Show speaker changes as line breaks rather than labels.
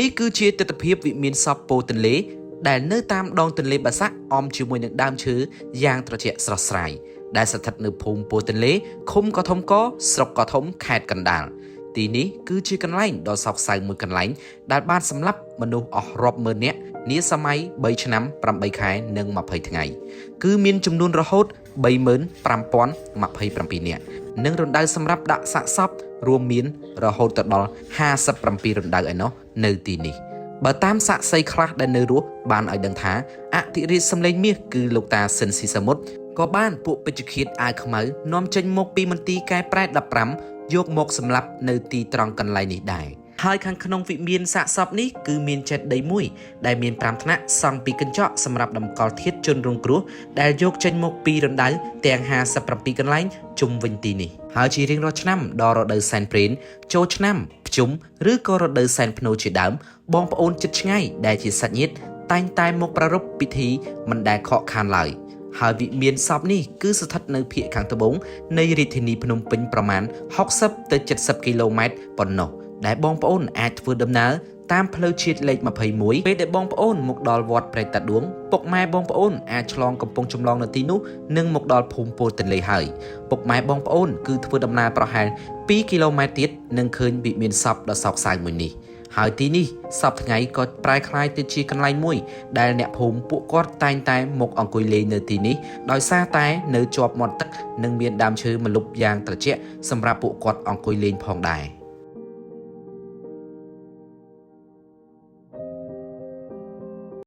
នេះគឺជាទស្សនភាពវិមានសពពោទន្លេ ដែលនៅតាមដងទន្លេបាសាក់អមជាមួយនឹងដើមឈើយ៉ាងត្រជាក់ស្រស់ស្រាយដែលស្ថិតនៅភូមិពោទន្លេឃុំកធំកស្រុកកធំខេត្តកណ្ដាលទីនេះគឺជាកន្លែងដ៏សោកសៅមួយកន្លែងដែលបានសម្លាប់មនុស្សអស់រាប់ម៉ឺននាក់នាសម័យ3ឆ្នាំ8ខែនិង20ថ្ងៃគឺមានចំនួនរហូត35027នាក់និងរណ្ដៅសម្រាប់ដាក់សាកសពរួមមានរហូតទៅដល់57រណ្ដៅឯណោះនៅទីនេះ បើតាមសាក្សីខ្លះដែលនៅរស់បានឲ្យដឹងថាអធិរាជសម្លេងមាសគឺលោកតាស៊ិនស៊ីសាមុតក៏បានពួកពេជ្ជឃាតអាវខ្មៅនាំចេញមកពីមន្ទីរកែប្រែ15យកមកសម្លាប់នៅទីត្រង់កន្លែងនេះដែរហើយខាងក្នុងវិមានសាកសពនេះគឺមានចេតិយមួយដែលមាន5ថ្នាក់សង់ពីកញ្ចក់សម្រាប់តម្កល់ធាតុជនរងគ្រោះដែលយកចេញមកពីរណ្ដៅទាំង57កន្លែងជុំវិញទីនេះហើយជារៀងរាល់ឆ្នាំដល់រដូវសែនព្រេនចូលឆ្នាំភ្ជុំឬក៏រដូវសែនភ្នោជាដើមបងប្អូនជិតឆ្ងាយដែលជាសាច់ញាតិតែងតែមកប្រារព្ធពិធីមិនដែលខកខានឡើយហើយវិមានសពនេះគឺស្ថិតនៅភាគខាងត្បូងនៃរាជធានីភ្នំពេញប្រមាណ60ទៅ70គីឡូម៉ែត្រប៉ុណ្ណោះដែលបងប្អូនអាចធ្វើដំណើរតាមផ្លូវជាតិលេខ21ពេលដែលបងប្អូនមកដល់វត្តព្រែកតាដួងពុកម៉ែបងប្អូនអាចឆ្លងកំពង់ចម្លងនៅទីនោះនិងមកដល់ភូមិពោធិ៍ទន្លេហើយពុកម៉ែបងប្អូនគឺធ្វើដំណើរប្រហែល2គីឡូម៉ែត្រទៀតនឹងឃើញវិមានសពដ៏សោកសៅមួយនេះហើយទីនេះសពថ្ងៃក៏ប្រែក្លាយទៅជាកន្លែងមួយដែលអ្នកភូមិពួកគាត់តែងតែមកអង្គុយលេងនៅទីនេះដោយសារតែនៅជាប់មាត់ទឹកនិងមានដើមឈើម្លប់យ៉ាងត្រជាក់សម្រាប់ពួកគាត់អង្គុយលេងផងដែរ។